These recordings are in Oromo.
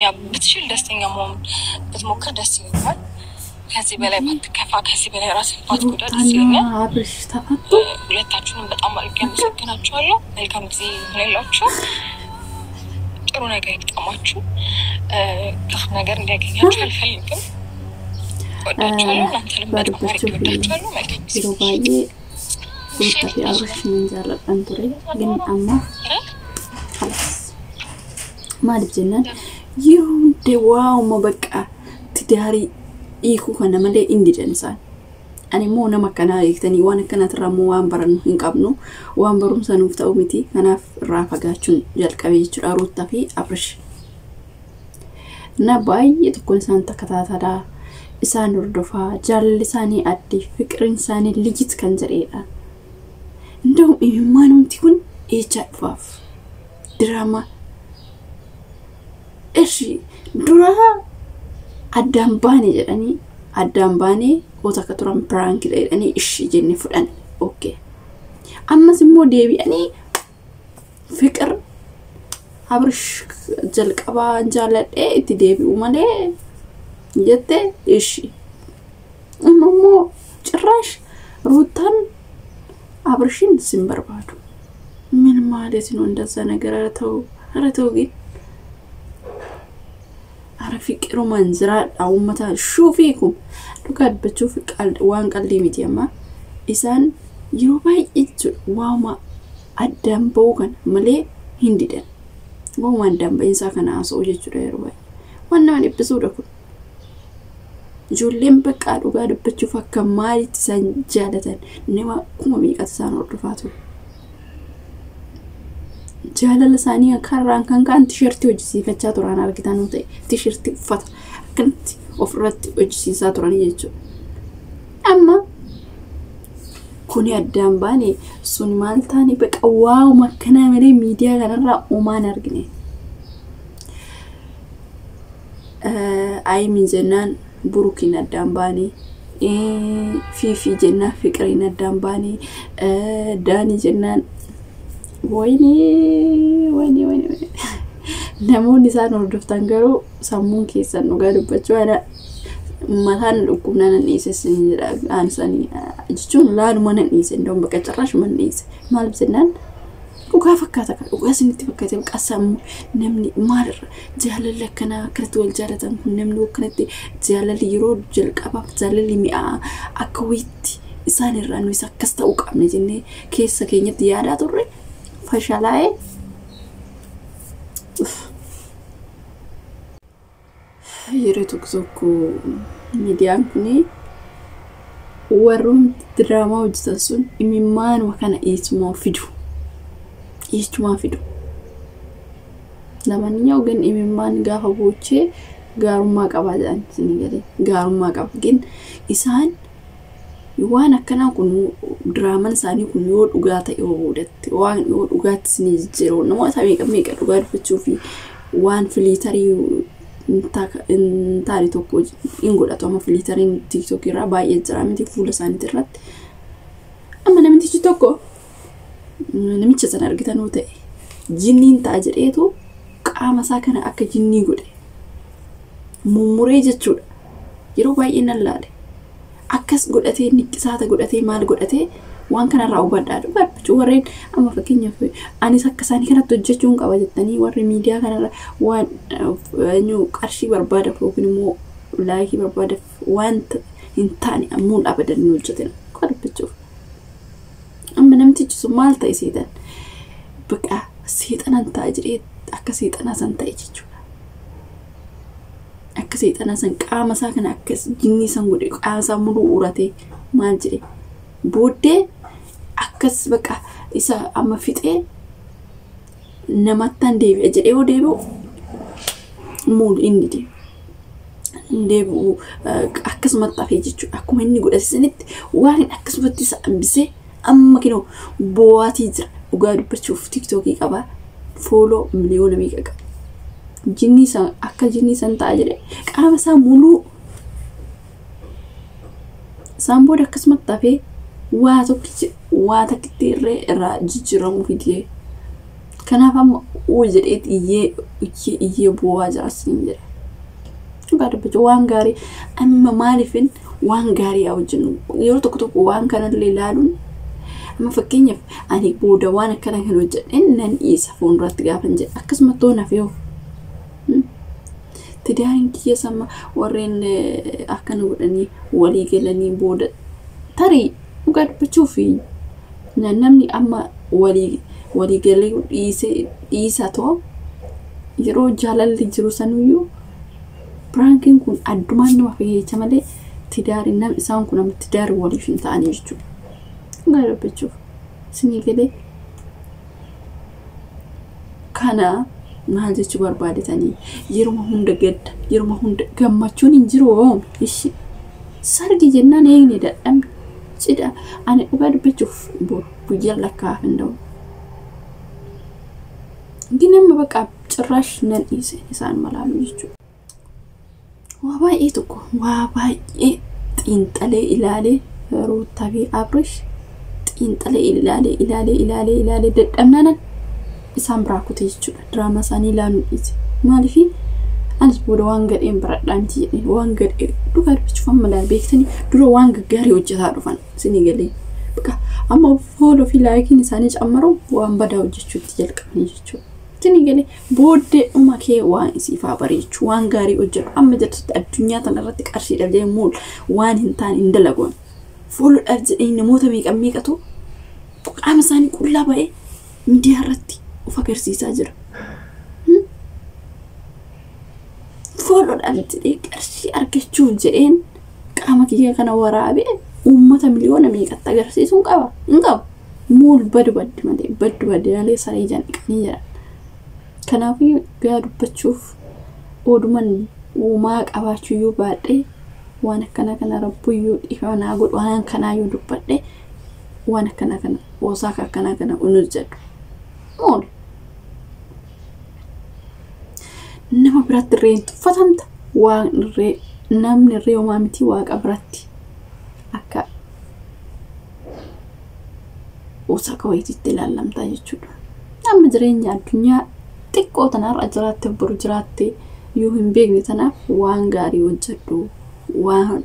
ብትችል ደስተኛ መሆን ብትሞክር ደስ ይለኛል። ከዚህ በላይ ባትከፋ፣ ከዚህ በላይ ራስን ባትጎዳ ደስ ሩታና ይለኛል። አብርሽ ተፋቱ። ሁለታችሁንም በጣም አድርጌ አመሰግናችኋለሁ። መልካም ጊዜ ይሁንላችሁ። ጥሩ ነገር ይግጠማችሁ። ክፉ ነገር እንዲያገኛችሁ አልፈልግም። እወዳችኋለሁ። እናንተንም በጣም አድርጌ Dubbachuuf እወዳችኋለሁ። መልካም ጊዜ። Yeroo baay'ee Ruuttaa fi Abrish nan jaalladhan ture, ግን amma خلاص. Maaliif jennaan, yeroo hunda waa'uma bakka tidaarii hiikuu kana malee hin didan isaan. Ani immoo nama akkanaa beektanii, waan akkanaatirraa immoo waan barannu hin qabnu, waan barumsa nuuf ta'u miti. Kanaaf irraa fagaachuun jalqabe jechuudha Ruuttaa fi Abrish. Na baay'ee tokkoon isaan takkataataadha. Isaan hordofaa, jaalalli isaanii addi, fiqiriin isaanii liyyit kan jedhedha. እንደውም imimmaanumti kun eechaa dhufaaf diraamaa እሺ dura addaan baane jedhanii, addaan baanee oota akka turan piraankidha jedhanii, ishii jennee fudhanne, okay. Ammas immoo deebi'anii fiqir Abrish jalqabaa jaalladhee itti deebi'u malee jette, ishii. Amma immoo ጭራሽ ሩታን አብርሽን sin barbaadu ምን ማለት ነው? እንደዛ ነገር ኧረ ተው፣ ኧረ ተው ግን ኧረ fiqirumaan jiraadha uummata shuufiikum. Dhugaa dubbachuuf waan qalbii miti. Amma isaan yeroo baay'ee jechuudha waama addaan ba'uu kana malee hin didan, waama addaan ba'iinsaa kana haasa'u jechuudha. Yeroo baay'ee waan nama dhiphisuudha kun. Ijoolleen bakka dhugaa dubbachuuf akka maalitti isaan jaalatan, nama kuma meeqatu isaan hordofaa ture. Jaalala isaanii karraan kan ka'an tisheertii hojjisiifachaa turan argitan ta'e, tisheertii uffata akkanatti ofirratti hojjisiisaa turan jechuudha. Amma kuni addaan baane sun maal taane, baqa waa'uma akkanaa malee miidiyaa kanarraa uumaan argine. Ayimiin jennaan Burukiin addaan baane, Fiifii jennaan Fiqiriin addaan baane, Daanii jennaan, ወይኔ ወይኔ ወይኔ። Namoonni isaan hordoftan garuu sammuun keessan dhugaa dubbachuu ana mataan dhukkubnaan nan dhiise sin jedha. Aansanii jechuun laaluma nan dhiise, እንደውም በቃ ጭራሽ man dhiise. Maaliif jennaan, dhugaa fakkaata kan dhugaa isinitti fakkaate, baqa sammuu namni maalirra jaalalli akkanaa akkanatti wal jaalatan kun, namni akkanatti jaalalli yeroo jalqabaaf jaalalli mi'aa akka wayitti isaan irraa nuyi akkas ta'uu qabna jennee keessa keenyatti yaadaa turre fashalaa'ee. Yeroo tokko tokko miidiyaan kun warroonni diraamaa hojjetan sun imimmaanuma kana eessumaa fidu, eessumaa fidu. Lamanኛው ግን imimmaan gaafa boochee gaarummaa qaba jedhan isinii galee, gaarummaa qaba. ግን isaan waan akkanaa kun, diraamaan isaanii kun yoo dhugaa ta'e, yoo boodatti waan yoo dhugaatti isinii jijjiiru, namoota meeqa meeqa dhugaa dubbachuu fi waan filter hin taane tokko hin godhatu. Amma filteriin TikTok irraa baay'ee jira miti fuula isaaniitii irratti. Amma namtichi tokko, namicha sana argitanuu ta'e, jinniin ta'a jedheetu qaama isaa kana akka jinnii godhe mummuree jechuudha. Yeroo baay'ee nan laale. Akkas godhatee, niqqisaata godhatee, maal godhatee, waan kanarraa hubadhaa. Dhugaa dubbachuu warreen amma fakkeenyaaf anis akka isaanii kanatti hojjechuun qaba jettanii warri miidiyaa kanarra waan qarshii barbaadaaf yookiin immoo like barbaadaaf wanta hin taane ammoo abadan hin hojjetin dhugaa dubbachuuf. Amma namtichi sun maal ta'e seetan? Baqa seexanan ta'a jedhee akka seexanaa san ta'e jechuudha. Akka seexanaa san qaama isaa kana akka jinnii san godhe, qaama isaa muluu uratee maal jedhe, booddee akkas baqa isa amma fixee namattan deebi'a jedhee yoo deebi'u muulu inni deebi'u. Deebi'u akkasumatti hafee jechuudha. Akkuma inni godhate sanitti waan akkasumatti isa hambisee amma kinoo bo'aatii jira. Dhugaa dubbachuuf TikTokii qaba. Follow miliyoona meeqa qaba. Jinnii san akka jinnii san ta'a jedhee qaama isaa muluu isaan booda akkasumatti hafee waa tokkichi waa takkitti irree irraa jijjiiramuu fidee. Kanaaf amma uu jedheet iyyee iyyee iyyee bu'aa jira siin jedha. Dhugaa dubbachuu waan gaarii amma maaliifin waan gaarii haa hojjennu yeroo tokko tokko waan kanallee ilaaluun amma fakkeenyaaf ani booda waan akkana kan hojjedheen nan dhiisa fuulduratti gaafan jedha akkasuma toonaaf yoo tidaariin kiyya sama warreen akkana godhanii walii galanii booda tarii dhugaa dubbachuu fi namni amma walii walii galee dhiisa too yeroo jaalalli jiru sanuyyuu prankiin kun addumaan nama fayyadacha malee tidaariin nam isaan kun amma tidaari waliif hin ta'anii jechuudha. Dhugaa dubbachuuf isinii galee kana maal jechuu barbaadetanii yeruma hunda gadda yeruma hunda gammachuun hin jiru hoo ishi sargi jennaan eegne dadhabne cidha ani dhugaa dubbachuuf boru guyyaa lakkaa'aaf hin ta'u. ግን amma baqa cirraash nan dhiise isaan malaalu jechuudha. Waa baay'ee tokko waa baay'ee xiinxalee ilaalee Ruuttaa fi Abrish xiinxalee ilaalee ilaalee ilaalee ilaalee dadhabnaanan isaan biraa kute jechuudha. Diraamaa isaanii ilaaluu dhiise. Maaliif anis booda waan gadheen baradhaa miti jedheen waan gadhee dhugaa dubbachuuf amma laal beektanii dura waan gaggaarii hojjetaa dhufan isinii galee. Baqa amma follow fi likeiin isaanii cammaru waan badaa hojjechuutti jalqabanii jechuudha. Isinii galee booddee dhuma kee waan isiifaa bareechu waan gaarii hojjedhu amma jirtutti addunyaa tanarratti qarshiidhaaf jedhee muul waan hin taane hin dalagoon. Followdhaaf jedhee namoota meeqa meeqatu qaama isaanii qullaa ba'ee miidiyaa irratti of agarsiisaa jira. Followdhaaf jedhee qarshii argachuuf jedheen qaama kiyya kana waraabee uummata miliyoona meeqatti agarsiisuun qaba hin qabu. Muul badu baddi malee baddu baddi malee saree ijaan dhiqanii jiran. Kanaafuu gaa dubbachuuf oduman uumaa qabaachuu yoo baadhee waan akkana kana rabbuyyuu dhiifanaa godhu waan kanaa yoo dubbadhe waan akkana kana hoosaa akkanaa kana hin hojjedhu. Muul nama biratti irree hin tuffatamta waan irree namni irree homaa miti waaqa biratti akka hoosaa wayiitti ilaallamtaa jechuudha. Amma jireenya addunyaa xiqqoo tanarra jiraatte boru jiraatte yoo hin beekne tanaaf waan gaarii hojjedhu waan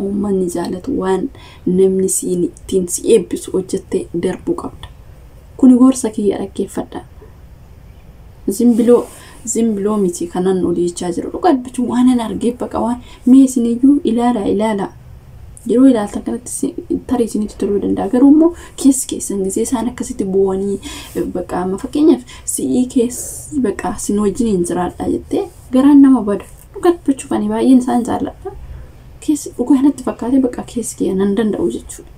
uummanni jaalatu waan namni siin ittiin si eebbisu hojjettee darbuu qabda. Kuni gorsa kiyya dhaggeeffadha. Zimbiloo miti kanan olii jechaa jiru. Dhugaa dubbachuun waan an argeef baqa waan mee isiniyyuu ilaalaa ilaalaa. Yeroo ilaaltan kanatti tarii isinitti toluu danda'a. Garuu immoo keessi keessan gisee isaan akkasitti bu'anii baqa amma fakkeenyaaf si'ii keessi baqa sin wajjin hin jiraadha jettee garaan nama bada. Dhugaa dubbachuuf ani baay'een isaan jaalladha. Keessi dhugaa natti fakkaatee baqa keessi kiyya nan danda'u jechuudha.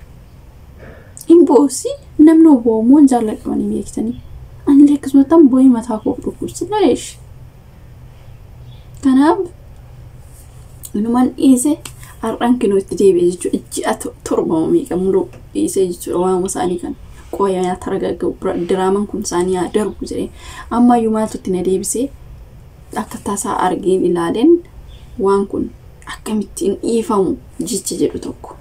Hin bo'usi namni bo'u hin jaalladhu ani beektanii. Anillee akkasumatti bo'ee mataa koof dhukkubsa leesh. Kanaaf inuman dhiise har'aan kinoo itti deebi'e jechuudha. Ji'a torba meeqa muluu dhiisee jechuudha waanuma isaanii kan qoyaa nyaata ragagga'u diraamaan kun isaanii haa darbu jedhee ammayyuu maaltu itti na deebisee akka tasaa argeen ilaaleen waan kun akkamittiin dhiifamu jecha jedhu tokko.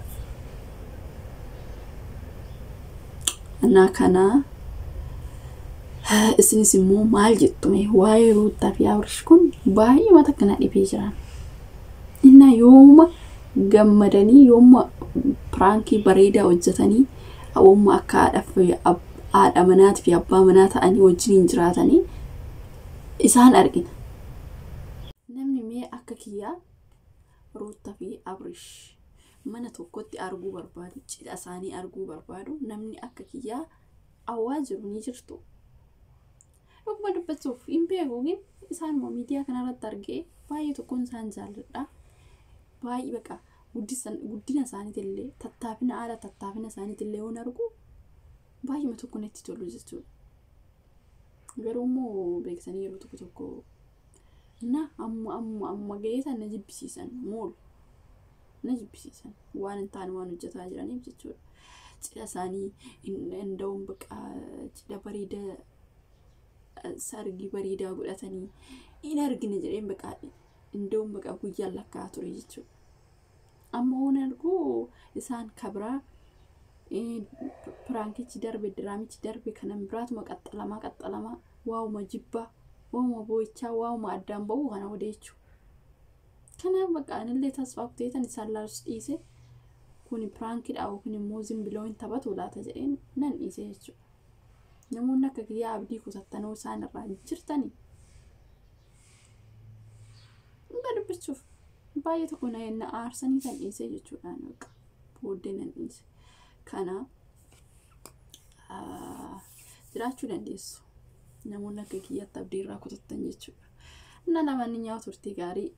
Anaa kana isinis immoo maal jettu mee waa'ee Ruuttaa fi Abrish kun baay'ee mata kana dhibee jiran. Innaa yooma gammadanii yooma piraankii bareedaa hojjetanii yooma akka haadha manaatii fi abbaa manaa ta'anii wajjin jiraatanii isaan argina. Namni mee akka kiyyaa Ruuttaa fi Abrish mana tokkotti arguu barbaadu cidha isaanii arguu barbaadu namni akka kiyyaa awwaa jiru ni jirtu. Dhuguma dubbachuuf hin beeku isaan immoo miidiyaa kanarratti argee baay'ee tokkoon isaan jaalladha. Baay'ee baqa guddina isaaniitillee tattaafina haala tattaafina isaaniitillee yoon argu baay'ee tokko natti tolu jechuudha. Garuu immoo beeksisanii yeroo tokko tokko na amma amma amma ga'ee isaan na jibbisiisan moolu na jibbisiisan waan hin taane waan hojjetaa jiraniif jechuudha. Cidha isaanii inda'uun baqa cidha bareedaa sargii bareedaa godhatanii hin argine jedheen baqa inda'uun baqa guyyaan lakkaa'aa ture jechuudha. Amma waan argu isaan kabiraa Prankichi darbe, diraamichi darbe, kanan biraatuma qaxxalamaa qaxxalamaa, waa'uma jibbaa, waa'uma boo'ichaa, waa'uma addaan ba'uu kana odeechuu. Kanaaf bakka anillee tasfaa kuteetan isaan laalus dhiise, kun prankidha yookiin immoo zimbiloo hin taphatu laata jedheen nan dhiise jechuudha. Namoonni akka kiyyaa abdii kutattanoo isaan irraa jirtanii. Dhugaa dubbachuuf baay'ee tokko na aarsanii kan dhiise jechuudhaan bakka booddee nan dhiise. Kana jiraachuu dandeessu. Namoonni akka kiyyaatti abdii irraa kutattan jechuudha. Inni lamaan nyaata turtii gaarii.